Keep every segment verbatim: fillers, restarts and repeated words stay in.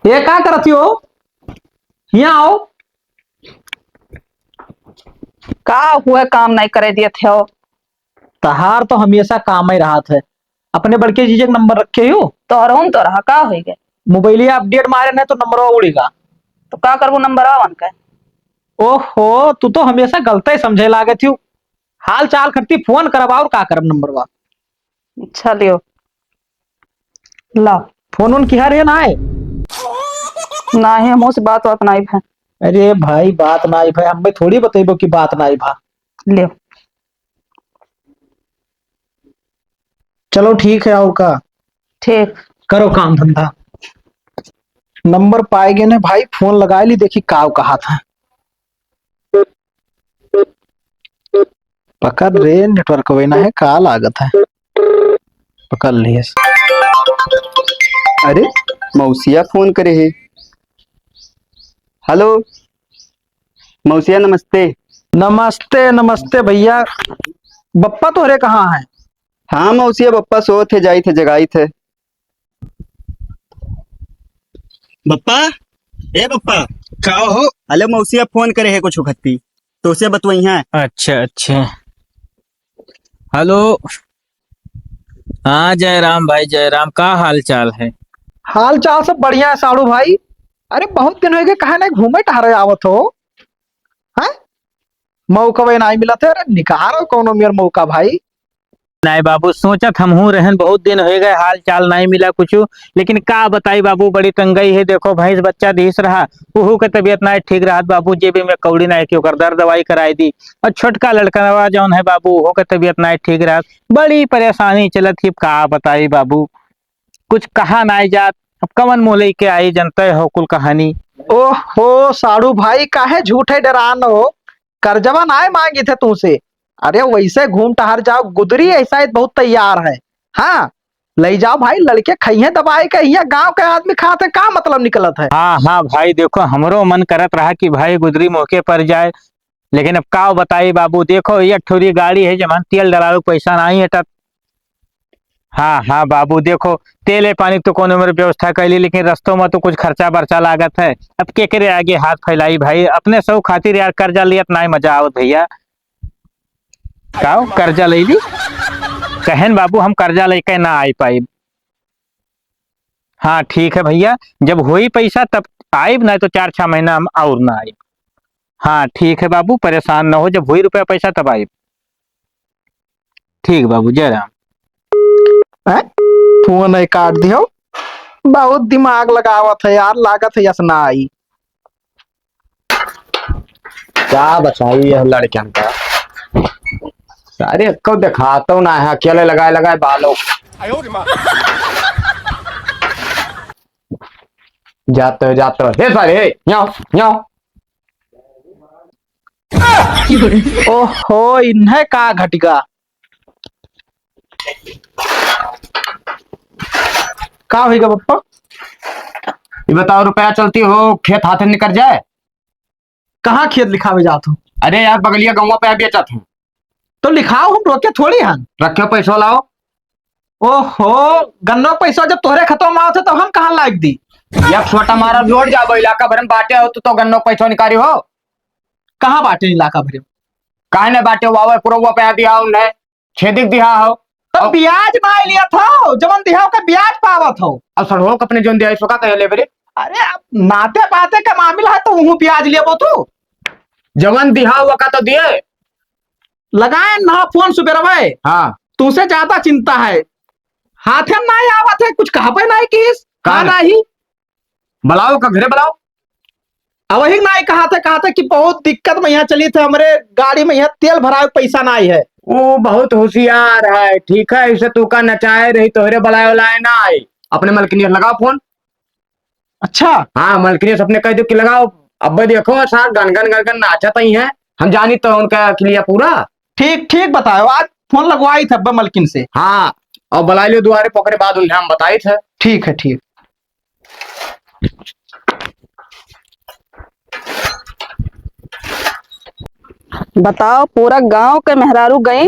ये का करत हो? हियाँ आओ। का हुआ, काम नाहीं करे दियत हो? तहार तो हमेशा काम ही रहत है। अपने बड़के जीजे के नंबर रखे हो? तोहरहुन तो रहा, का होई गए? मोबाइलिया update मारे नहीं तो नंबरवा उड़ेगा। तो का करबो नंबरवा वन के? ओहो, तू तो हमेशा गलते समझे लागत हो। हाल चाल खरती फोन करब और का करब नंबरवा। अच्छा लियो। ला। फोन उन किहा रहे ना आए? नाही, हमसे बात बात नाही भा। अरे भाई, बात नाही भा, हमें थोड़ी बतेबो कि बात नाही भा। लियो। चलो ठीक है, और का? ठीक। करो काम धंधा। नंबर पाए गए ने भाई, फोन लगाए ली, देखी काव कहा था। पकड़ रे, network वे ना है, का लागत है? पकड़ लियस। अरे, मौसिया फोन करे है। Hello, मौसिया नमस्ते। नमस्ते, नमस्ते भैया। बप्पा तोहरे कहाँ है? हाँ मौसिया, बप्पा सोत है, जाइत है, जगाइत है। बप्पा, ए बप्पा। का हो? अले मौसिया फोन करे है कुछ खत्ती, तोसे बतवइहाँ। अच्छा, अच्छा। Hello। हाँ जयराम भाई, जयराम, का हाल चाल है? हाल चाल सब बढ़िया है साढ़ू भाई। अरे बहुत दिन होइ गए, कहाँ नहीं घूमे टहरे आवत हो? हैं? मौका भाई नहीं मिलत है, अरे निकारो कौनो मेर मौका भाई। नाई बाबू, सोचत हमहूँ रहन, बहुत दिन होइ गए, हाल चाल नाई मिला कुछु। लेकिन का बताई बाबू, बड़ी तंगई है। देखो, भैंस बच्चा दिहिस रहा, उहू के तबियत नाई ठीक रहत बाबू, जेबी में कौड़ी नाई कि ओकर दर दवाई कराई दी। और छोटका लड़कनवा जौन है बाबू, उहू के तबियत नाई ठीक रहत, बड़ी परेशानी चलत ही। का बताई बाबू, कुछ कहा नाई जात, अब कवन मुँह लेके आई, जनते हो कुल कहानी। ओहो साढ़ू भाई, काहे झूठे डेरान हो, कर्जवा नाय मांगित है तुमसे। अरे वैसे घूम टहर जाओ, गुदरी ऐसा ही बहुत तैयार है। हाँ, लई जाओ भाई, लड़के खइहें दबाई के, हियाँ गाँव के आदमी खात है, का मतलब निकलत है? हाँ, हाँ भाई, देखो हमरो मन करत रहा कि भाई गुदरी मोहके पर जाए, लेकिन अब का बताई बाबू, देखो एक ठुरी गाड़ी है, जमान तेल डलावे के पैसा नाई हटत। हाँ, हाँ बाबू, देखो, तेले पानी तो कोनो मेर व्यवस्था कैली, लेकिन रस्तों में तो कुछ खर्चा बर्चा लागत है। अब केकरे आगे हाथ फैलाई भाई, अपने सब खातिर यार कर्जा लियत नाई मजा आवत भैया। काओ, कर्जा ले ली? कहेन बाबू, हम कर्जा लेके ना आई पाइब। हाँ, ठीक है भैया, जब होई पैसा तब आइब, नाई तो चार छह महीना हम और ना आइब। हाँ, ठीक है बाबू, परेशान न हो, जब होई रुपया पैसा तब आइब। ठीक बाबू, जय राम। हैं? फोन है काट दियो। बहुत दिमाग लगावत है यार, लागत है यस ना आई। का बताई यह लड़कन का? अरे, को देखातो ना है, अकेले लगाए लगाए बालो। जाते हो, जाते हो। हे सारे, हे, यहाँ, यहाँ। ओहो, इन्हें का घटिगा? का होइगा बप्पा? ये बताओ, रुपया चलती हो, खेत हाथ निकल जाए? कहाँ खेत लिखावे जात हो? अरे यार, बगलिया गौवा पे बेचत हो। तो लिखाओ, हम रोके थोड़ी हन। रखो पैसो लाओ। ओहो, गन्नो पैसा जब तोहरे खतवा में आवत है, तब हम कहाँ लाइक दी? या छोटा मारा लोट जाबो, इलाका भर में बाटे हो, तो, तो गन्नो पैसा निकारी हो। कहाँ बाटे इलाका भर में? काहे न बाटे, वावे पुरवा पे दिया उन्हें, छेदिक दिया हो। तो और ब्याज ना लिया था, जवन दिया हो के ब्याज पावत हो। और सड़हो अपने जोन दिया, इसको का कहे ले बरे? अरे, अब नाते पाते का मामला है, तो वहू ब्याज लेबो तू। जवन दिया हो, का तो दिए। लगाए ना फोन सुबेरवे। हाँ। तुसे ज्यादा चिंता है। हाथे में नाई आवत है, कुछ कहबे नाई किस। का हाँ रे? नाई। बुलाओ का घरे बुलाओ। अब वही नाई कहा था, कहा था कि बहुत दिक्कत में यहाँ चली थे, हमरे गाड़ी में यहाँ तेल भरावे पैसा नाई है। वो बहुत होशियार है, ठीक है, इसे तू का नचाए रही, तोहरे बुलाए वाला है ना आई। अपने मलकिनिया लगाओ फोन। अच्छा। हाँ, मलकिनी से अपने कह दो कि लगाओ। अब्बे देखो, सार गन गन गन गन नाचत ही हैं। हम जानी तो उनका किलिया पूरा। ठीक, ठीक बताओ, आज फोन लगवाई थे अब्बे मलकिन से। हाँ, और बुला लियो दुआरे, पकड़े बाद उन्हें हम बताई थे। ठीक है, ठीक। बताओ, पूरा गांव के मेहरारू गई,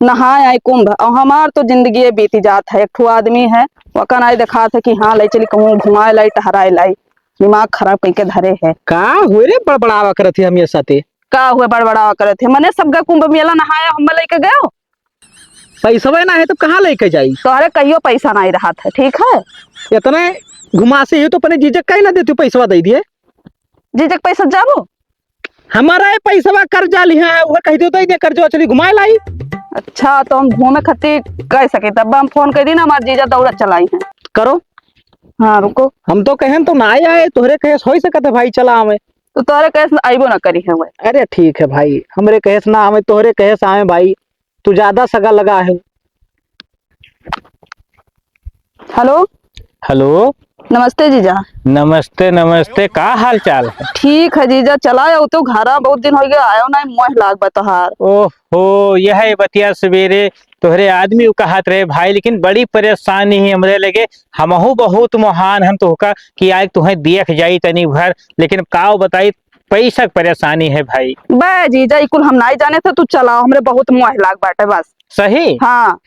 नहाए आई कुंभ, और हमार तो जिंदगी बीती जात है। एक ठो आदमी है, वका नाई देखात है कि हाँ, लाई चली कहूँ घुमाए लाई, टहराए लाई, दिमाग खराब कइके धरे है। का हुए रे, बड़बड़ावा करत है हमेशा ते? का हुए बड़बड़ावा करत है? मने सबका कुंभ मेला नहाया, हम लइके गयो। पैसवा ना है तो कहाँ लइके जाई? तोहरे कहियो पैसा नाई रहत है, ठीक है? इतने घुमासी ही तो अपने जीजक काहे ना देती, पैसवा दे दिए। जीजक पैसा जाबो? हमारा ये पैसवा कर्जा लिहा है, वो कह दो दे दे कर्जवा, चली घुमाए लाई। अच्छा, तो हम घूमे खातिर कह सके, तब हम फोन कर दी ना, हमार जीजा दौड़ा चलाई है। करो। हाँ, रुको। हम तो कहन तो ना आए, आए, तोहरे कहे से होई सकत है भाई, चला आवे। तो तोहरे कहे से आइबो ना करी है वो। अरे ठीक है भाई, हमरे कहे से ना आवे, तोहरे कहे से आवे भाई, तू ज्यादा सगा लगा है। हेलो। हेलो। नमस्ते जीजा। नमस्ते, नमस्ते, का हाल चाल है? ठीक है जीजा, चला आओ तो घरा, बहुत दिन हो गया आयो ना, मोह लाग बा तोहार। ओहो, यह है बतिया सवेरे तोहरे आदमी उ कहत रहे भाई, लेकिन बड़ी परेशानी है हमरे लगे। हमहू बहुत मोहान हम तोहका कि आज तुहें देख जाई तनी भर, लेकिन काव बताई, पैसा के परेशानी है भाई। बे जीजा, ई कुल हम नाई जाने थे, तू चलाओ, हमरे बहुत मोह लाग बाटे बस। सही? हाँ।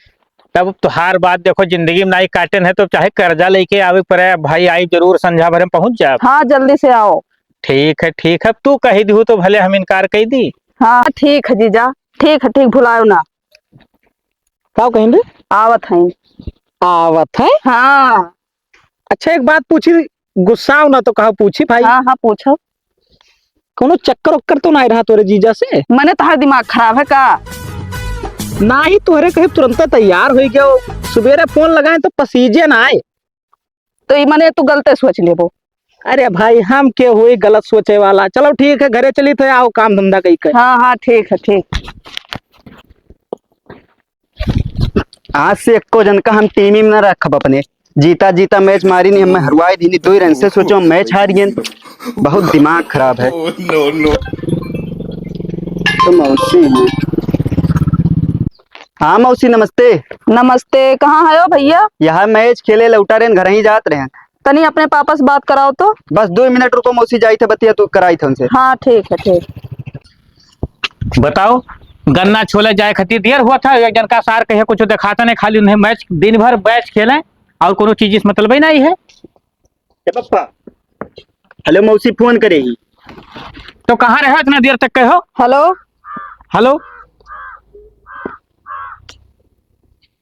तब तोहार बात देखो, जिंदगी में नाई काटन है तो चाहे कर्जा लेके आवे के पड़े, भाई आई जरूर, संझा भरे में पहुँच जाब। हाँ, जल्दी से आओ। ठीक है, ठीक है, अब तू कही दिहू तो भले हम इनकार कई दी। हाँ, ठीक है जीजा, ठीक है, ठीक, भुलायो ना। का कहिन रे? आवत हैं। आवत है? हाँ। अच्छा, एक बात पूछी, गुस्साओ ना तो कहा पूछी भाई। हाँ, हाँ, पूछो। कोनो चक्कर उक्कर तो नाई रहा तोरे जीजा से? मने तोहार दिमाग खराब है का? नाही, तोहरे कहे तुरंत तैयार होई गयो, सुबेरे फोन लगाए तो पसीजे ना आए। तो ई मने तू गलते सोच लेबो। अरे भाई, हम के होई गलत सोचे वाला? चलो ठीक है, घरे चली थे, आओ काम धंधा कई के। हाँ, हाँ, ठीक है, ठीक। आज से एको जन का हम टीम में ना रखब अपने। जीता जीता मैच मारी नहीं, हमें हरवाई दीनी, दो ही रन से। सोचो मैच हार गए, बहुत दिमाग खराब है। Oh, no, no। तो मौसी, हाँ मौसी, नमस्ते। नमस्ते, कहाँ है हो भैया? यहाँ मैच खेले लौटा रहे, घर ही जात रहे। तनी अपने पापा से बात कराओ तो। बस दो मिनट रुको मौसी, जाई थे बतिया तू कराई थे उनसे। हाँ, ठीक है, ठीक। बताओ, गन्ना छोले जाए खातिर देर हुआ था, एक जन का सार कहे कुछ दिखाता नहीं, खाली उन्हें मैच, दिन भर मैच खेलें और कोनो चीज से मतलब ही नहीं है। ए पप्पा, हेलो मौसी फोन करे ही। तो कहाँ रहे इतना देर तक कहो? हेलो। हेलो।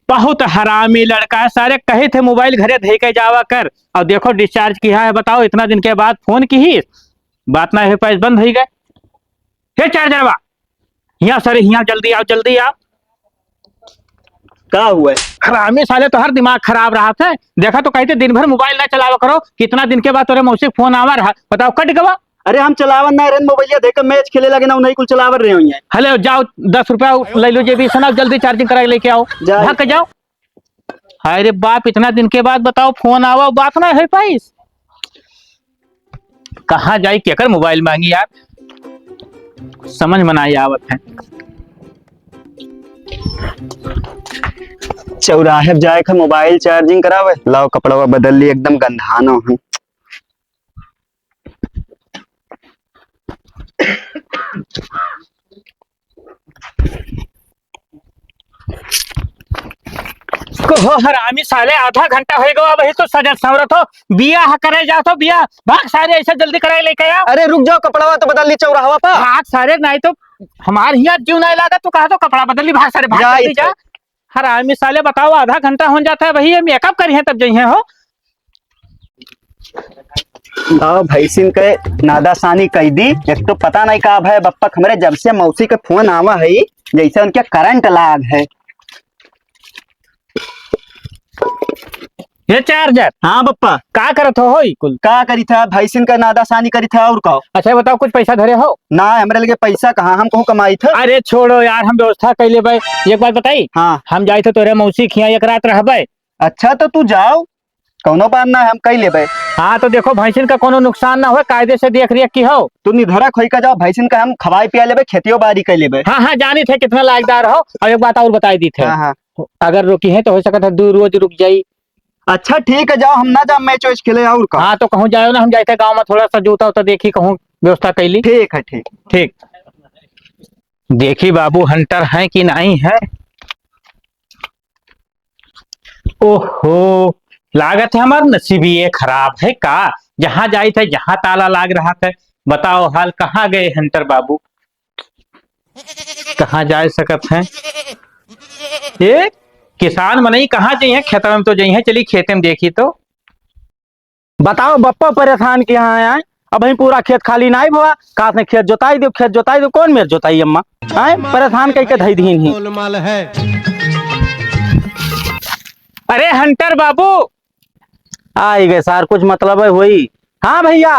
बहुत हरामी लड़का है, सारे कहे थे मोबाइल घरे धई के जावा कर, और देखो डिस्चार्ज किया है। बताओ, इतना दिन के बाद फोन की ही बात ना है, पैसे बंद हो गए। हे चार्जरवा, हियाँ सरे, हियाँ जल्दी आओ, जल्दी आओ। का हुआ है? हरामी साले, तोहर दिमाग खराब रहत है। देखा तो कहते दिन भर मोबाइल ना चलावा करो, कितना दिन के बाद तोरे मौसी के फोन आवा रहा, बताओ कट गवा। अरे हम चलावन ना रहे, मोबाइलिया देख के मैच खेले लगे ना, उन्हीं कुल चलावन रहे हुई है। हेलो, जाओ दस रुपया ले लो जेबी से ना, जल्दी चार्जिंग करा के लेके आओ, जा। भाग के जाओ। हाय रे बाप, इतना दिन के बाद बताओ फोन आवा, बात ना है पाइस। कहाँ जाई, केकर मोबाइल मांगी यार, समझ में नाई आवत है। चौराहे पे जाए के मोबाइल चार्जिंग करावे, लाओ कपड़वा बदल ली, एकदम गंधानो है। कहो हरामी साले, आधा घंटा होइ गवा, अबही तो सजत संवरत हो, बियाह करे जात हो, बियाह, भाग सारे, ऐसे जल्दी कराए लेके आओ। अरे रुक जाओ, कपड़वा तो बदल ली चौराहवा पर। भाग सारे, नहीं तो हमार हियाँ जीव नहीं लागा, तू कहा तो कपड़ा बदल ली, भाग सारे, भाग जा जल्दी इधर। जा। हरामी साले, बताओ, आधा घंटा होन जात है, अबही मेकअप करी है तब जइहे हो। लाओ भैंसिन के नादासानी कई दी, एक तो पता नहीं का भय बप्पा, हमरे जब से मौसी के फोन आवा है, जैसे उनके करंट लाग है। ये चार्जर। हाँ बप्पा। का करत हो, हो ई कुल? का करी था, भैंसिन का नादासानी करी था, और का? अच्छा, ये बताओ, कुछ पैसा धरे हो? ना, हमरे लगे पैसा कहाँ, हम कहूँ कमाई था। अरे छोड़ो यार, हम व्यवस्था कर लेबे। एक बात बताई। हाँ। हम जाई थे तोरे मौसी खिया एक रात रहबे। अच्छा, तो तू जाओ, कौनो बात ना, हम कई लेबे। हाँ, तो देखो, भैंसिन का कोनो नुकसान ना होए, कायदे से देख रेख की हो। तू निधरक होई का जाओ, भैंसिन का हम खवाई पिया लेबे, खेतियो बाड़ी कई लेबे। हाँ, हाँ, जानी थे कितना लायकदार हो। और एक बात और बताई दी थे। हाँ, हाँ। अगर रुकी है तो हो सकता है दो रोज रुक जाई। अच्छा, ठीक है, जाओ, हम ना जा मैच वैच खेले, और का। हाँ, तो कहूँ जाओ ना, हम जाए थे गाँव में थोड़ा सा जूता उता देखी, कहूँ व्यवस्था कई ली। ठीक है, ठीक। ठीक। देखी बाबू, हंटर है कि नहीं है। ओहो, लागत है हमार नसीब ये खराब है का? जहाँ जाइत है, जहाँ ताला लाग रहत है। बताओ हाल, कहाँ गए हंटर बाबू? कहाँ जाए सकत हैं? ए, किसान मनई कहाँ जइहें? खेतवा में तो जइहें, चली खेते में देखी तो। बताओ बप्पा परेशान किहाँ आए, अबहीं पूरा खेत खाली नाहीं भवा, कहाँ से खेत जोताई दो, खेत जोताई दो, कौन मेर जोताई अम्मा? आए, परेशान कइके धई दीन ही। गोलमाल है। अरे हंटर बाबू। आई गए सार, कुछ मतलब है होई। हाँ भइया।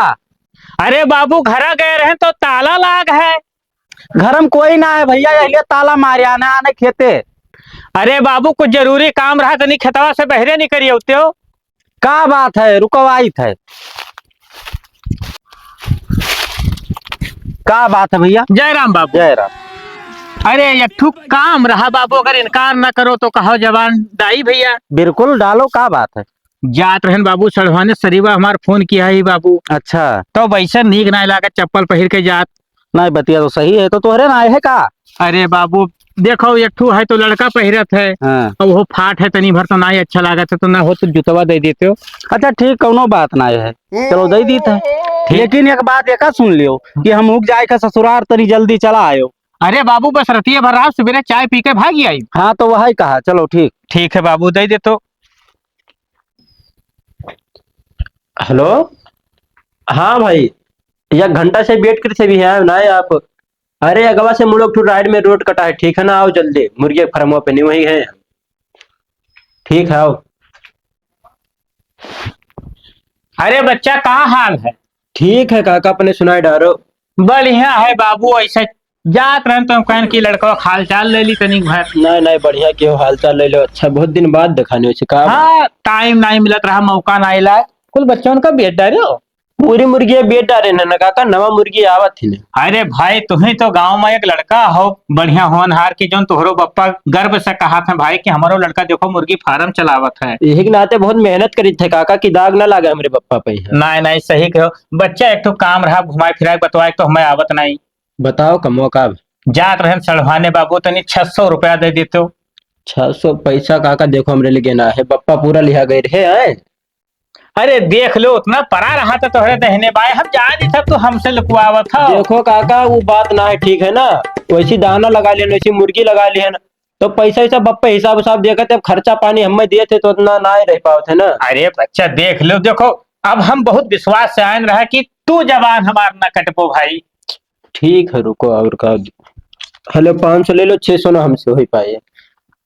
अरे बाबू, घरा गए रहे तो ताला लाग है। घर में कोई ना है भइया, यही लिए ताला मारे आना आने खेते। अरे बाबू, कुछ जरूरी काम रहा, तनी खेतवा से बहरे निकल अउते हो। का बात है, रुकवाइत है। का बात है भइया? जय राम बाबू। जय राम। अरे, एक ठो काम रहा बाबू, अगर इनकार ना करो तो कहो जबान दाई भइया। बिल्कुल डालो, का बात है? जात रहन बाबू, सड़वाने सरीवा हमार फोन किहा ही बाबू। अच्छा। तो वैसे नीक नाहीं लागत चप्पल पहिर के जात। नाहीं, बतिया तो सही है, तो तोहरे नाहीं है का? अरे बाबू, देखो, एक ठो है तो लड़का पहिरत है, हाँ। अब वो फाट है, तनी भर तो नाहीं अच्छा लागत है, तो ना हो तो जुतवा दे देते हो। अच्छा ठीक, कौनो बात नाहीं है, चलो दे दीत है। ठीक। लेकिन एक बात एका सुन लियो कि हम हुक जाए का ससुरार, तनी जल्दी चला आयो। अरे बाबू, बस रतिया भर रहा, सुबेरे चाय पी के भागी आई। हाँ, तो वही कहा, चलो ठीक। ठीक है बाबू, दे दे तो। हेलो, हाँ भाई, एक घंटा से वेट करते भी है ना आप। अरे अगवा से मुड़ो, एक ठो राइट में रोड कटा है, ठीक है ना, आओ जल्दी, मुर्गे फार्मवा पे नहीं वही है। ठीक है, आओ। अरे बच्चा, का हाल है? ठीक है काका, अपने सुनाई डारो। बढ़िया है बाबू, ऐसे जात रहन तो हम कहन कि लड़कवा के हाल चाल ले ली तनिक भर। नहीं, नहीं, बढ़िया किहो, हाल चाल ले लो। अच्छा, बहुत दिन बाद देखाने उसे का। हाँ, टाइम नहीं मिलत रहा, मौका नहीं लाए। कुल बच्चों का बेच डारे हो? पूरी मुर्गी बेच डारे ना, ना काका, नवा मुर्गी आवत ही नहीं। अरे भाई, तुम्हें तो गांव में एक लड़का हो, बढ़िया होनहार की, जोन तोहरो बप्पा गर्व से कहा था भाई कि हमारो लड़का देखो मुर्गी फार्म चलावत है। यही के नाते बहुत मेहनत करी थे काका, कि दाग ना लागे हमरे बप्पा पे। नहीं, नहीं, सही कहो। बच्चा, एक ठो काम रहा, घुमाए फिराए बतवाए तो हमें आवत नहीं। बताओ, कमवा का? जात रहन सड़वाने बाबू, तनी छह सौ रुपया दे देते हो। छह सौ पैसा काका, देखो, हमरे लगे ना है, बप्पा पूरा लिहा गए रहे हैं। अरे देख लो, उतना परा रहा था तोहरे दहिने बाएं, हम जानी था तू हमसे लुकवावत हो। देखो काका, वो बात ना है, ठीक है ना, वैसी दाना लगा लिया, वैसी मुर्गी लगा लिया ना, तो पैसा वैसा बप्पा हिसाब उसाब देखत, अब खर्चा पानी हमें दिए थे तो उतना ना ही रह पावत है ना। अरे बच्चा देख लो, देखो अब हम बहुत विश्वास से आयन रहा कि तू जबान हमार ना कटबो भाई। ठीक है, रुको, और का। हेलो, पाँच सौ ले लो, छह सौ ना हमसे हो ही पाए।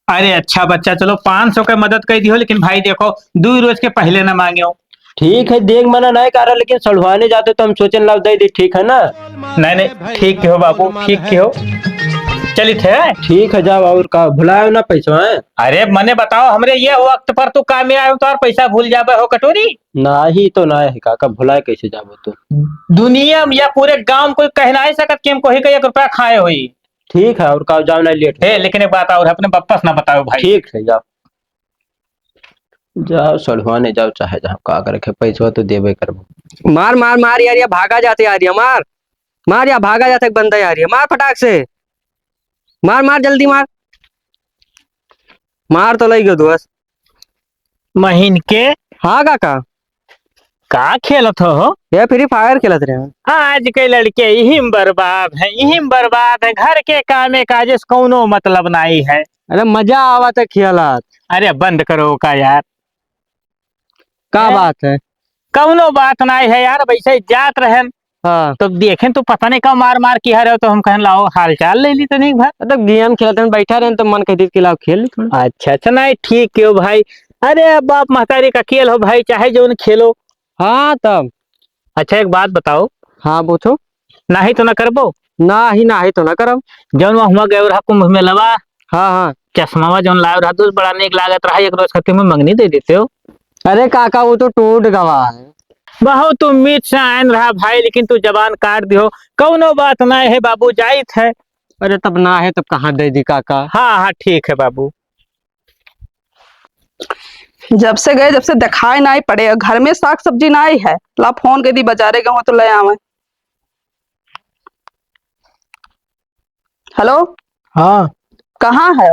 अरे अच्छा बच्चा, चलो पाँच सौ के मदद कर दियो, लेकिन भाई देखो, दो रोज के पहले ना मांगे हो। ठीक है, देख मना नहीं कर रहा, लेकिन सड़वाने जाते तो हम सोचन लाभ दे दे, ठीक है ना? नहीं, नहीं, ठीक के हो बाबू, ठीक के हो। चलित है। ठीक है, जाओ, और का, भुलायो ना पैसा, हैं? अरे मने बताओ, हमरे ये वक्त पर तू काम में आयो तो और पैसा भूल जाबे हो कटोरी? नाही तो नाही है काका, भुलाए कैसे जाबो तू? दुनिया में या पूरे गांव में कोई कह ना सकत कि हम कोई का एक रुपया खाए होई। ठीक है, और का, जाओ ना, लेट हो। हे, लेकिन एक बात और, अपने बप्पा से ना बताओ भाई। ठीक है, जाओ। जाओ सड़वाने जाओ, चाहे जहाँ का करे के, पैसवा तो देबे करबो। मार, मार, मार यार, या भागा जाते यार, या मार, मार या भागा जाते, एक बंदा यार, या मार फटाक से, मार, मार जल्दी मार, मार तो लई गयो दोस्त। महीन के। हाँ काका। का खेलत हो? ये Free Fire खेलत रहे हैं। आज के लड़के यही में बर्बाद हैं, यही में बर्बाद हैं। घर के कामे काजे से कौनो मतलब नाई है। अरे मजा आवत है खेलत। अरे बंद करो का यार। का हैं? बात है? कौनो बात नाई है यार, वैसे ही जात रहन। हाँ। तो देखें तो पता नहीं का मार मार किहा रहे हो, तो हम कहन लाओ हाल चाल ले ली तनी एक बार। तो game खेलत रहन, बैठा रहन तो मन कहती कि लाओ खेल ली थोड़ा। अच्छा, अच्छा, नहीं ठीक क्यों भाई। अरे बाप महतारी का खेल हो भाई, चाहे जौन खेलो। हाँ तब। अच्छा एक बात बताओ। हाँ पूछो। नाही तो ना करबो? नाही, नाही तो ना करब। जौन वहाँ हुआ गए रहा कुंभ मेलवा। हाँ, हाँ। चश्मावा जौन लाए रहा दोस्त, बड़ा नीक लागत रहा, एक रोज खातिर में मंगनी दे देते हो। अरे काका, वो तो टूट गवा है। बहुत उम्मीद से आयन रहा भाई, लेकिन तू जबान काट दियो। कौनो बात ना है बाबू, जाइत है। अरे तब ना है, तब कहाँ दे दी काका? हाँ, हाँ, ठीक है बाबू। जब से गए, जब से दिखाई नाई पड़े, घर में साग सब्जी नाई है। ला फोन के दी, बाजारे गए तो ले आवे। हेलो। हाँ। कहाँ है?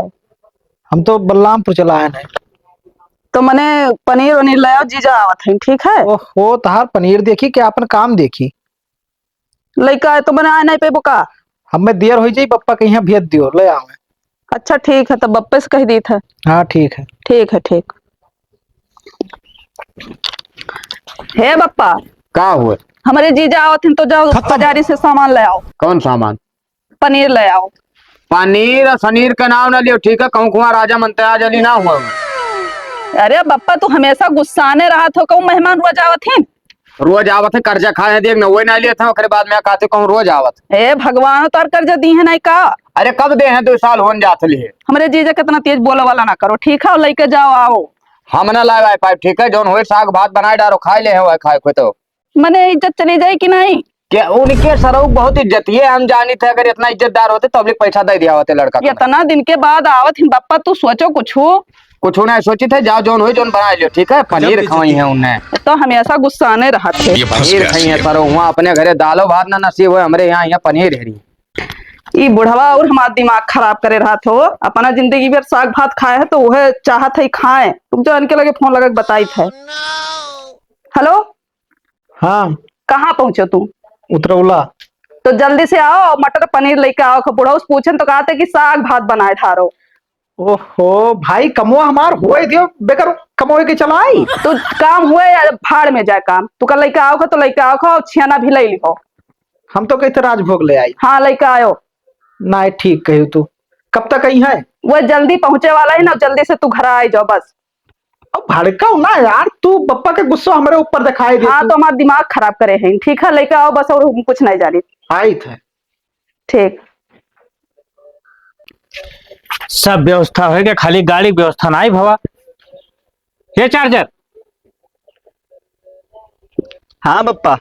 हम तो बलरामपुर चला आए हैं। तो मने पनीर वनीर ले आओ, जीजा आवत हैं, ठीक है? ओहो, तहार पनीर देखी कि आपन काम देखी? लइका है तो मने आए नहीं पेबो का? हमें देर होइ जाई, बप्पा के यहाँ भेज दियो, ले आवे। अच्छा ठीक है, तब बप्पे से कह दीत है। हाँ ठीक है। ठीक है, ठीक। हे बप्पा, का हुए? हमरे जीजा आवत हैं तो जाओ खत्म। बाजारी से सामान ले आओ। कौन सामान? पनीर ले आओ। पनीर और सनीर के नाम ना लियो, ठीक है? कहूँ कुआं राजा मनते आ जली ना हुआ। अरे बप्पा, तू हमेशा गुस्साने रहत हो, कहूँ मेहमान रोज आवत हैं? रोज आवत है, कर्जा खाए हैं, देख ना, वही ना लिए थे, ओकरे बाद में कहते कहूँ रोज आवत। हे भगवान, तोर कर्जा दी है नहीं का? अरे कब दे हैं, दो साल होन जात लिए। हमरे जीजा कितना तेज बोले वाला ना करो, ठीक है? और लेके जाओ, आओ। हम ना लाए पाइप, ठीक है? जौन होए साग भात बनाए डारो, खाए ले हैं, वह खाए को तो। मने इज्जत चली जाई कि नहीं? क्या उनके सरऊ बहुत इज्जत, ये हम जानी थे, अगर इतना इज्जतदार होते तो अबले पैसा दे दिया होते लड़का को। इतना दिन के बाद आवत हिन बप्पा, तू सोचो कुछ। कुछ ना सोची थे, जाओ जौन होई जौन बना लियो, ठीक है? पनीर खवाई है उन्हें। तो हमेशा गुस्साने रहत है। ये फंस पनीर गया खाई है सीएम। सर, वहाँ अपने घरे दालो भात ना नसीब होए, हमरे यहाँ, यहाँ पनीर है रही। ई बुढ़वा और हमार दिमाग खराब करे रहत हो, अपना जिंदगी भर साग भात खाए है तो वह चाहत है खाए। रुक जाओ, इनके लगे फोन लगा के बताई थे। हेलो, हाँ। कहाँ पहुँचो तू? उतरौला। तो जल्दी से आओ, मटर पनीर लेके आओ। बुढ़ऊ से पूछन तो कहते कि साग भात बनाए ठारो। ओहो, भाई, कमवा हमार होए दियो, बेकर कमवे के चलाई। तू काम हुए या भाड़ में जाए काम। तू कल लेके आओ खो तो लेके आओ खो, छियाना भी ले लिहो। हम तो कहते राजभोग ले आई। हाँ, लेके आयो। ना, ठीक कही तू। कब तक आई है? वो जल्दी पहुँचे वाला है ना, जल्दी से तू घर आ जाओ बस। अब भड़काओ ना यार, तू बप्पा के गुस्सा हमरे ऊपर दिखाई दे हाँ, तू। तो हमार दिमाग खराब करे हैं, ठीक है, लेके आओ बस, और हम कुछ नहीं जानी। आई थे। ठीक। सब व्यवस्था होइगे, खाली गाड़ी व्यवस्था नाई भवा। ये चार्जर। हाँ बप्पा।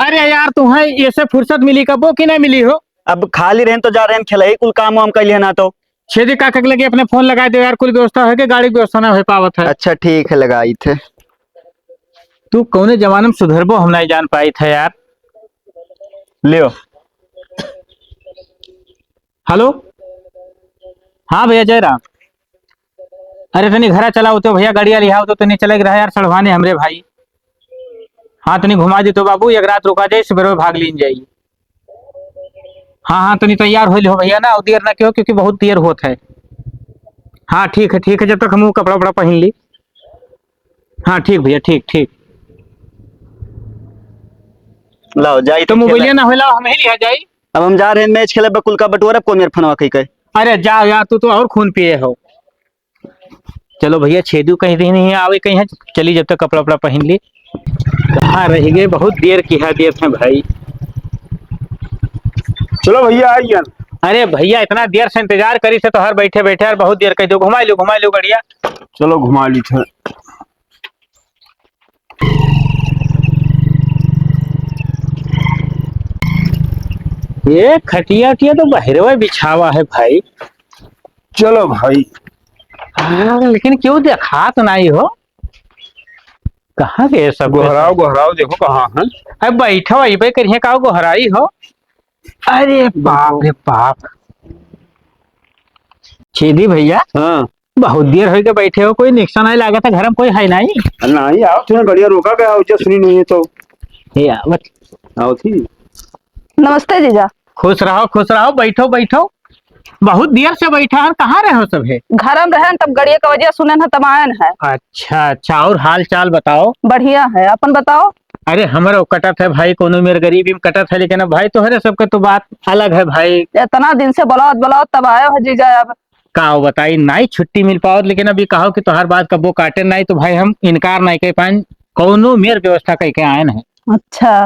अरे यार, तुम्हें ऐसे फुर्सत मिली कबो कि नहीं मिली हो? अब खाली रहन तो जा रहन खेलही, कुल काम वाम कैलिहन ना तो। छेदी काका के लगे अपने फोन लगाए दो यार, कुल व्यवस्था होइगे, गाड़ी के व्यवस्था ना हो पावत है। अच्छा ठीक है, लगाई थे। तू कौने जमाने में सुधरबो, हम नहीं जान पाई थे यार। लियो। हेलो, हाँ भैया जय राम। अरे तनी घरा चला होते भैया, गाड़िया लिहाओ तो तनी चले के रहा यार, सड़वाने हमरे भाई। हाँ तनी घुमा दी तो बाबू, एक रात रुका जाए, सुबह भाग लीन जाई। हाँ, हाँ, तनी तैयार होइल हो भैया ना, और देर ना कियो, क्योंकि बहुत देर होत है। हाँ, ठीक है, ठीक है, जब तक हम वो कपड़ा उपड़ा पहन ली। हाँ, ठीक भैया, ठीक, ठीक। लाओ, जाई तो तो मोबाइलिया खेला। ना होला, हम ही लिहा जाई। अब हम जा रहे हैं मैच खेले, बकुल का बटुआ, अब कौन मेरे फनवा कही कहे। अरे जाओ यार, तू तो और खून पिए हो। चलो भैया, छेदू कहीं रही नहीं आवे कहीं है, चली जब तक कपड़ा उपड़ा पहन ली। कहाँ रह गए, बहुत देर की है देर है भाई। चलो भैया, आइए। अरे भैया, इतना देर से इंतजार करी से तो हर बैठे बैठे यार बहुत देर कह दो, घुमा लो, घुमा लो गड़िया। चलो घुमा ली थे। ये खटिया उटिया तो बहरवा बिछावा है भाई। चलो भाई। हाँ, लेकिन क्यों देखात नहीं हो? कहाँ गए सब? गोहराव, गोहराव, देखो कहाँ है। अरे बैठो, अइबे करिए, का गोहराई हो? अरे बाप रे बाप। छेदी भैया। हाँ। बहुत देर होइगे बैठे हो, कोई निकसा नहीं लागत है, घर में कोई है नहीं? नहीं, आओ, तुम्हें गड़िया रोका गया, उज्जत सुनी नहीं है तो। ये आवत। आओ थी। नमस्ते जीजा। खुश रहो, खुश रहो, बैठो, बैठो। बहुत देर से बैठा है, कहाँ रहे हो सब है? घर में रहन, तब गड़िया का वजह सुनन है, तब आयन है। अच्छा, अच्छा, और हाल चाल बताओ? बढ़िया है, अपन बताओ? अरे, हमरो कटत है भाई, कोनो मेर गरीबी में कटत है, लेकिन अब भाई तोहरे सबके तो बात अलग है भाई। इतना दिन से बुलावत, बुलावत तब आयो है जीजा, अब का बताई, नाई छुट्टी मिल पावत, लेकिन अभी कहो कि तोहार बात कबो काटे नाई, तो भाई हम इनकार नाई कर पाएन, कौनो मेर व्यवस्था करके आयन है। अच्छा,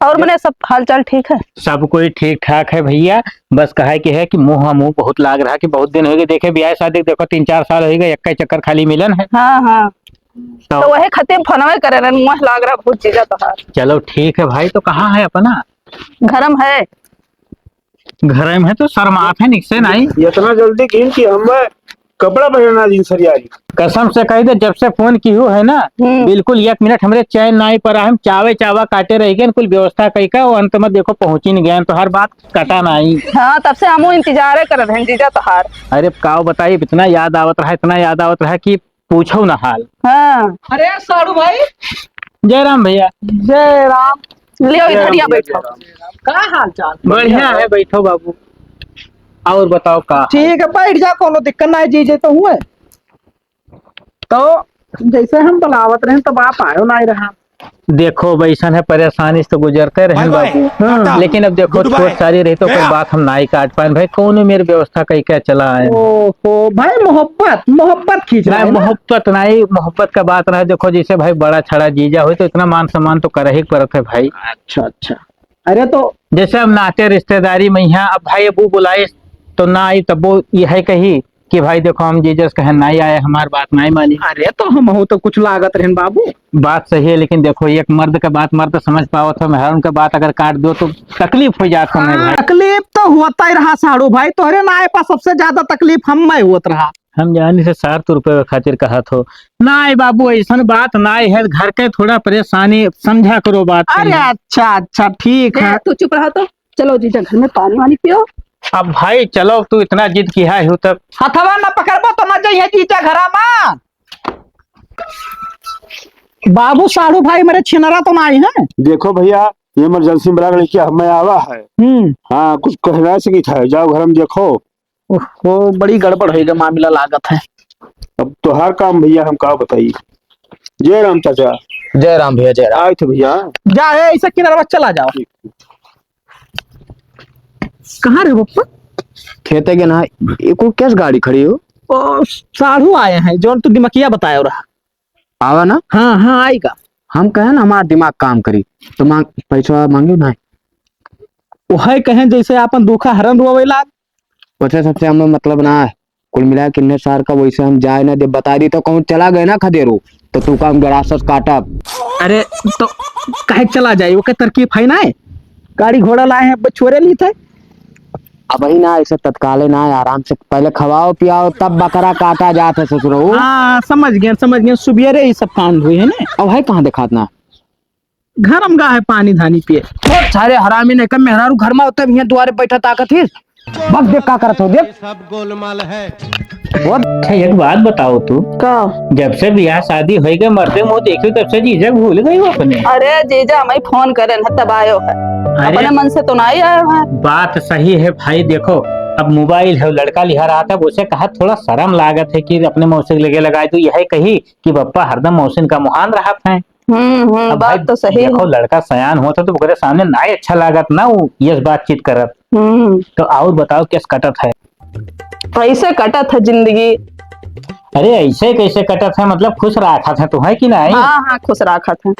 और जब मने सब हालचाल ठीक है? सब कोई ठीक ठाक है भैया, बस कहे के है कि मुँह मुँह बहुत लाग रहा कि बहुत दिन हो गए देखे, ब्याह शादी देखो तीन चार साल हो गए, एक ही चक्कर खाली मिलन है। हाँ, हाँ। तो तो वही खातिर फोनवे करे रहन, मुँह लाग रहा बहुत जीजा तोहार। चलो ठीक है भाई, तो कहाँ है अपना? घर में है। घरे में है तो शर्मात है, निकसे नहीं। इतना जल्दी किन कि हम कपड़ा पहनना दिन सरियारी। कसम से कह दे, जब से फोन किहू है ना, हम्म। बिल्कुल एक मिनट हमरे चैन नहीं पड़ा, हम चावे चावा काटे रह गए, कुल व्यवस्था कई का, वो अंत में देखो पहुँची नहीं गए, तो हर बात कटा नहीं। हाँ, तब से हमहू इंतजारे करत हैं जीजा तोहार। अरे काव बताई, इतना याद आवत रहा, इतना याद आवत रहा कि पूछो ना हाल। हाँ। अरे साढ़ू भाई। जय राम भैया। जय राम। लियो, इधर जय राम, बैठो। जय राम। का हाल चाल? बढ़िया है, बैठो बाबू। और बताओ का हाल? ठीक है, बैठ जा, कोनो दिक्कत ना है, जीजे तो हुए। तो जैसे हम बुलावत रहे, तब आप आयो ना रहा। देखो, अब ऐसन है, परेशानी से तो गुजरते रहे बाबू। हाँ। लेकिन अब देखो, छोट सारी रही तो कोई बात हम ना ही काट पाए भाई, कौन मेरी व्यवस्था कहीं क्या चला है। ओहो, भाई, मोहब्बत, मोहब्बत खींच रहा है ना। मोहब्बत नहीं, मोहब्बत का बात रहा। देखो, जैसे भाई बड़ा छड़ा जीजा हो तो इतना मान सम्मान तो कर ही पड़त है भाई। अच्छा, अच्छा। अरे तो जैसे अब नाते रिश्तेदारी में यहाँ, अब भाई अब वो बुलाए तो ना आई, तब वो यह कही कि भाई देखो, हम जीजस कहे नाई आए, हमार बात नाई मानी। अरे तो हमहू तो कुछ लागत रहन बाबू। बात सही है, लेकिन देखो, एक मर्द के बात मर्द समझ पावत हो, मेहरारू के बात अगर काट दो तो तकलीफ हो जात हो। हाँ, भाई, तकलीफ तो होता ही रहा साढ़ू भाई, तोहरे नाई पर सबसे ज्यादा तकलीफ हम में होत रहा। हम जानी से साठ रुपए के खातिर कहत हो। नाई बाबू, ऐसन बात नाई है, घर के थोड़ा परेशानी समझा करो बात अरे के। अच्छा, अच्छा, ठीक है। तू चुप रहो तो। चलो जीजा, घर में पानी वानी पियो। अब भाई चलो, तू इतना जिद किहा हो तब। हथवा न पकड़बो तो न जइहे जीजा घरा मा। बाबू, साढ़ू भाई मेरे छिनरा तो ना आई है। देखो भैया, ये इमरजेंसी में बुला के लेके हमें आवा है। हम्म। हाँ, कुछ कहना से नहीं था, जाओ घर में देखो। ओहो, बड़ी गड़बड़ होइगा मामला लागत है। अब तोहार काम भैया, हम का बताई। जय राम चाचा। जय राम भैया, जय राम। आए थे भैया। जा, ए, ऐसे किनारे बस चला जाओ। कहाँ रहे पप्पा? खेते के ना, ये कुल कैस गाड़ी खड़ी हो? ओ, साढ़ू आए हैं, जौन तू दिमकिया बतायो रहा। आवा ना? हाँ, हाँ, आएगा। हम कहे ना, हमार दिमाग काम करी, तो मांग, पैसा मांगी ना। वही कहें, जैसे आपन दुखा हरन रोवे लाग। वैसे सबसे हमें मतलब ना है। कुल मिला के कितने सार का वैसे हम जाए ना दे, बता दी तो कहूँ चला गए ना खदेरू, तो तू काम गरासस काटब। अरे तो काहे चला जाए, ओके तरकीब है ना है? गाड़ी घोड़ा लाए हैं, अब छोरे ली थे। अब ही ना, ऐसे तत्काले ना है, आराम से पहले खवाओ पियाओ तब बकरा काटा जात है ससुरो। हाँ, समझ गए, समझ गए, सुबेरे ही सब कांड हुई है ना। अब है कहाँ दिखात ना? घर में गा है पानी धानी पिए। बहुत सारे हरामी ने कम मेहरारू घर में होते भी हैं, दुआरे बैठा ताकत ही। बस देख का करत हो, देख। सब गोलमाल है। वो अच्छा, एक बात बताओ तू। का? जब से बियाह शादी होई गए, मर्दे मुंह देखियो, तब से जीजा भूल गई हो अपने। अरे जीजा, मैं फोन करे न तब आयो है। अरे, अपने मन से तो ना ही आयो है। बात सही है भाई, देखो, अब मोबाइल है, लड़का लिहा रहा था, उसे कहा थोड़ा शर्म लागत है कि अपने मौसी के लगे लगाए, तो यह कही कि बप्पा हरदम मौसिन का मुहान रहत हैं। हम्म, हम्म, अब बात भाई तो सही देखो, है। लड़का सयान होत है तो ओकरे सामने नाई अच्छा लागत ना, वो यस बातचीत करत। हम्म। तो और बताओ, कैस कटत है? ऐसे कटत है जिंदगी। अरे, ऐसे कैसे कटत है? मतलब, खुश राखत है तो है कि नहीं? हाँ, हाँ, खुश राखत है।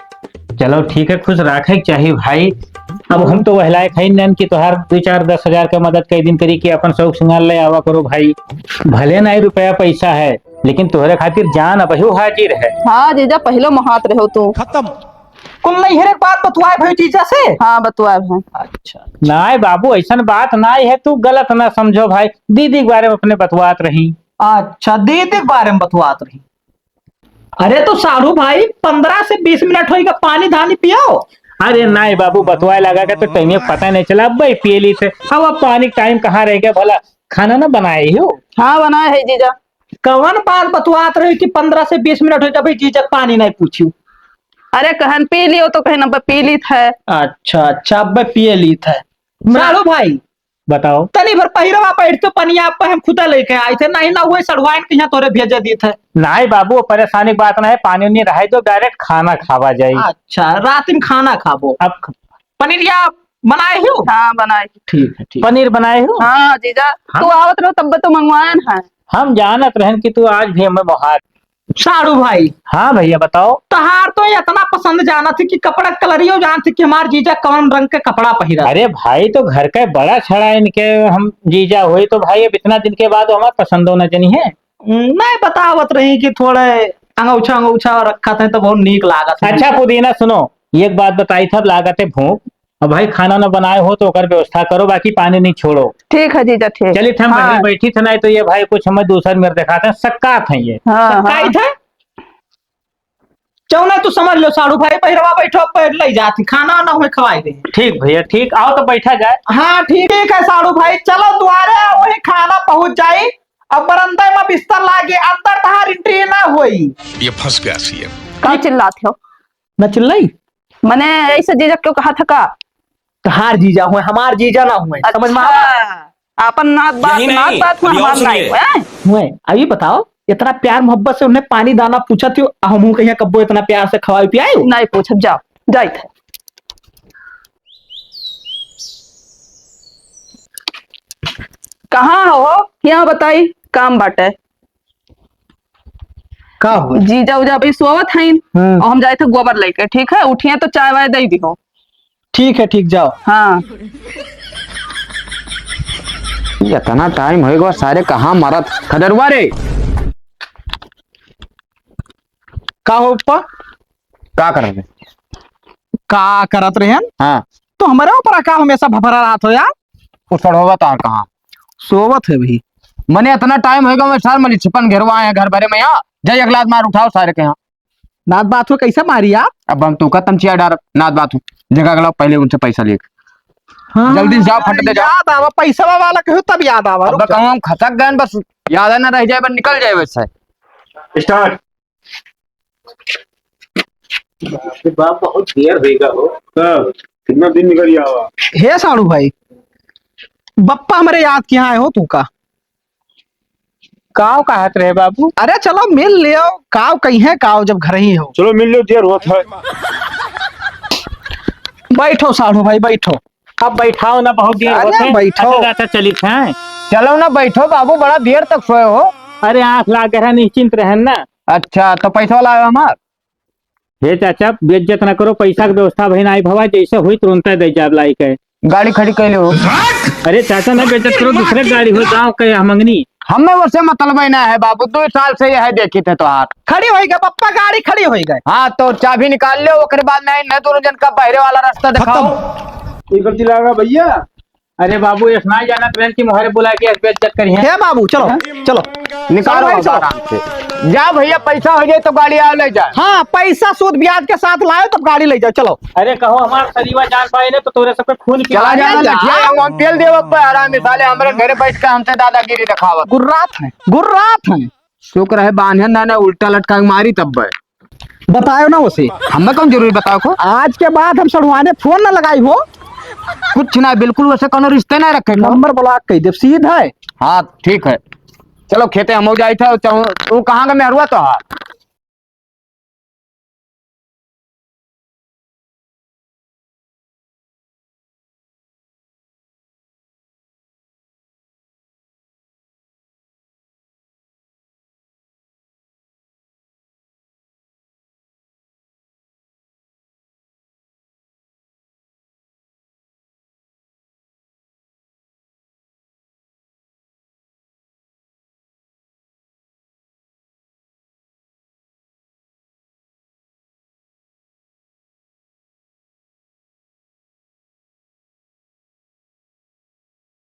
चलो, ठीक है, खुश राखे के चाहिए भाई। अब हम तो वह लायक है नन कि तोहार दो चार दस हजार के मदद कई दिन करी कि अपन शौक सिंगार ले आवा करो भाई। भले नहीं रुपया पैसा है, लेकिन तोहरे खातिर जान अबहियो हाजिर है। हाँ जीजा, पहलो महात रहो तू। खत्म। कुल नहीं है, एक बात बतवाए भाई जीजा से। हाँ, बतवाए भाई। अच्छा। नाय बाबू, ऐसन बात नाय है, तू गलत ना समझो भाई। दीदी के बारे में अपने बतवात रही। अच्छा, दीदी के बारे में बतवात रही। अरे तो साढ़ू भाई, पन्द्रह से बीस मिनट होइगा, पानी धानी पियो। अरे नाय बाबू, बतवाए लगा के तो टाइम पता नहीं चला, अब भाई पिए ली थे। अब, अब पानी टाइम कहाँ रह गया भला? खाना ना बनाए हो? हाँ, बनाए है जीजा। कवन बात बतवात रही कि पन्द्रह से बीस मिनट हो गया, भाई जीजा पानी नहीं पूछू। अरे कहन पी लियो तो कहन अब पी ली थे। अच्छा, अच्छा, अब पिए ली थे। साढ़ू भाई, बताओ। तनी भर पहिरवा बैठ तो पनिया आप हम खुदा लेके आए थे, नहीं ना हुए सड़वाइन के यहाँ तोरे भेजे दी थे। नाय बाबू, परेशानी की बात ना है, पानी उनी रहे दो, डायरेक्ट खाना खावा जाए। अच्छा, रात में खाना खाबो। अब ख- पनीरिया बनाए हो? हाँ, बनाए। ठीक है, ठीक। पनीर बनाए हो? हाँ, जीजा, हाँ? तू आवत रहो तब तो मंगवायन है। हम जानत रहन कि तू आज भी हमें मोहार। साढ़ू भाई। हाँ भैया, बताओ। तहार तो इतना पसंद जानत है कि कपड़ा कलरियो जानत है कि हमार जीजा कौन रंग के कपड़ा पहिरा। अरे भाई, तो घर का बड़ा छड़ा इनके हम जीजा होई तो भाई, अब इतना दिन के बाद हमार पसंदो न जनी है। नहीं बतावत रही कि थोड़े अंगौछा अंगौछा रखा थे तो बहुत नीक लागत है। अच्छा पुदीना, सुनो, एक बात बताई था, लागत है भूख। अब भाई खाना ना बनाए हो तो ओकर व्यवस्था करो, बाकी पानी नहीं छोड़ो। ठीक है जीजा, ठीक। चलिए हम हाँ। बहरे बैठी थे, नहीं तो ये भाई कुछ हमें दूसर मेर दिखाते हैं, सक्कात हैं ये। हाँ, सक्काई हाँ। थे। चलो नहीं तो समझ लो साढ़ू भाई, पहिरवा बैठो, पैर ले जाती, खाना ना हुए खवाई दे। ठीक भैया, ठीक, आओ तो बैठा जाए। हाँ ठीक, ठीक है साढ़ू भाई, चलो द्वारे, वही खाना पहुँच जाई। अब बरंदा मा बिस्तर लागे, अंदर तहार entry ना होई। ये फंस गया सीएम। का चिल्लात हो? ना चिल्लाई। मने ऐसे जीजा क्यों कहा था का? तहार जीजा हुए, हमार जीजा ना हुए, समझ मा आवा? अच्छा, आपन नात बात, यही नात नहीं, बात हुआ, अभी और हमार सुनिए। नाई हुए। हुए, अभी बताओ, इतना प्यार मोहब्बत से उन्हें पानी दाना पूछा थियो, हमहू कहिया कब्बो इतना प्यार से खवाई पियाई हो? नहीं पूछब, जाओ, जाइत है। कहाँ हो? यहाँ बताई, काम बाटे। का हो? जीजा उजा अभी सोवत हईन, हम्म। और हम जाइत है गोबर लेके, ठीक है? उठिए तो चाय वाय दे दिहो। ठीक है, ठीक, जाओ। हाँ। इतना टाइम होइगा, सारे कहाँ मरत? खदरुआ रे। का हो पप्पा? का करत रहे? का करत रहे हैं? हाँ। तो हमरे ऊपर का हमेशा भभरा रहत हो यार? उ सड़वा तार कहाँ? सोवत है भाई। मने इतना टाइम होइगा, मैं सार मने छिपन घेरवा आए हैं घर भरे में यहाँ। जाइए अगला मार उठाओ सारे के यहाँ। नात बात हो, कैसे मारी आप? अब हम तोका तमचिया डारब, नात बात हो। जगह अगला पहले उनसे पैसा लेके। हाँ, जल्दी से जाओ, फट दे जाओ। याद आवा, पैसा वाला कहो तब याद आवा, अब रुक जाओ। कहूँ हम खसक गए बस, याद ना रह जाए, बस निकल जाए वैसे। Start। बाप रे बाप, बहुत देर होइगा हो। हाँ, कितना दिन निकल गया हुआ। हे साड़ू भाई, बप्पा हमरे याद किहाँ आए हो तू का? काव कहत रहे बाबू? अरे चलो मिल लियो, काव कहीं है, काव जब घर ही हो। चलो मिल लियो, देर होत है। बैठो साढ़ू भाई, बैठो। अब बैठाओ ना, बहुत देर अरे होत है। बैठो। अच्छा, अच्छा, चलित है। चलो ना बैठो बाबू, बड़ा देर तक सोए हो। अरे आँख लाग रहा, निश्चिंत रहन ना। अच्छा, तो पैसा वाला आयो हमार? हे चाचा, बेइज्जत ना करो, पैसा के व्यवस्था भई नाई भवा, जैसे हुई तुरंते दे जाब लाई के। गाड़ी खड़ी कैले हो? अरे चाचा, ना बेइज्जत करो, दूसरे गाड़ी हो, गाँव के हम मंगनी। हमें वैसे मतलब ही ना है बाबू, दो साल से यह देखी थे तो हाथ। खड़ी होई गए पप्पा, गाड़ी खड़ी होई गए। हाँ, तो चाबी निकाल लो, ओकरे बाद में नहीं, दोनों जन का बहरे वाला रास्ता दिखाओ। ये गलती लगा भैया। अरे बाबू, ये ना जाना ट्रेन की मोहरे बुला के बेइज्जत करी है। हे बाबू, चलो, हाँ? चलो। निकालो चलो भाई, बाबा चलो। आराम से। जा भैया, पैसा हो जाए तो गाड़ी आ ले जा। हाँ, पैसा सूद ब्याज के साथ लायो तब गाड़ी ले जाओ, चलो। अरे कहो हमार सरीवा जान पाए ने तो तोरे सबके खून पी चला जा, जा। लठिया हम, हम पेल देव अब आराम से, साले हमरे घरे बैठ के हमसे दादागिरी दिखावत। गुर्रात है, गुर्रात है। शुक्र है बान्हे ना, ना उल्टा लटका के मारी तब बे। बतायो ना उसे। हमें कौन जरूरी बताओ को? आज के बाद हम सड़ुआने फोन ना लगाई हो। कुछ ना, बिल्कुल वैसे कोनो रिश्ते ना रखे को। नंबर ब्लॉक कह दे, सीधा है। हाँ, ठीक है। चलो खेते हम हो जाई था, तो तू कहाँ का मेहरुआ तो है?